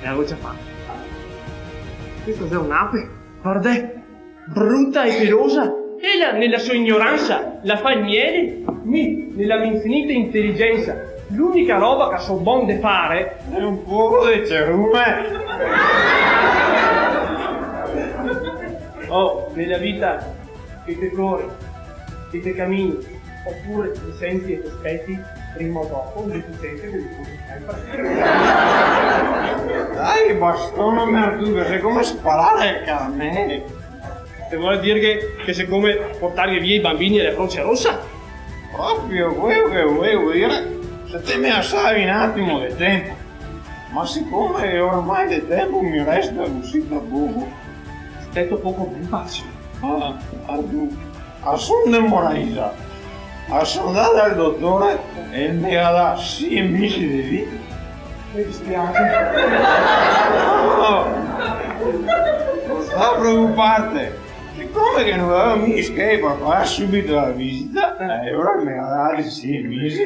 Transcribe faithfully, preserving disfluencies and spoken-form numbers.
E la go ciapà. Questa xe un'ape, vardè, bruta e pelosa. Ela, nela so ignoransa, la fa el miele. Mi, nela me infinita inteligensa, l'unica roba che so bon de fare xe un poco de cerume. Oh, nela vita, che te cori, che te camini, opure te senti e te speti, prima o dopo, un deficiente te risponde sempre. Dai, bastone merdugo, xe come sparare el caramele. Te vol dir che, che xe come portarghe via i banbini a la Croce Rosa? Proprio quelo che volevo dire, se te me lasavi un atimo de tempo. Ma sicome che ormai de tempo me resta cusì poco, speto poco ben, pace. Ah, ah, ah, son de Moraisa. A son ndà dal dotore e el me ga dà sie mesi de vita. Me dispiase. No, no sta preocuparte. Sicome che no gavevo mia schei par far subito la visita, eh, alora me ga dà sie mesi.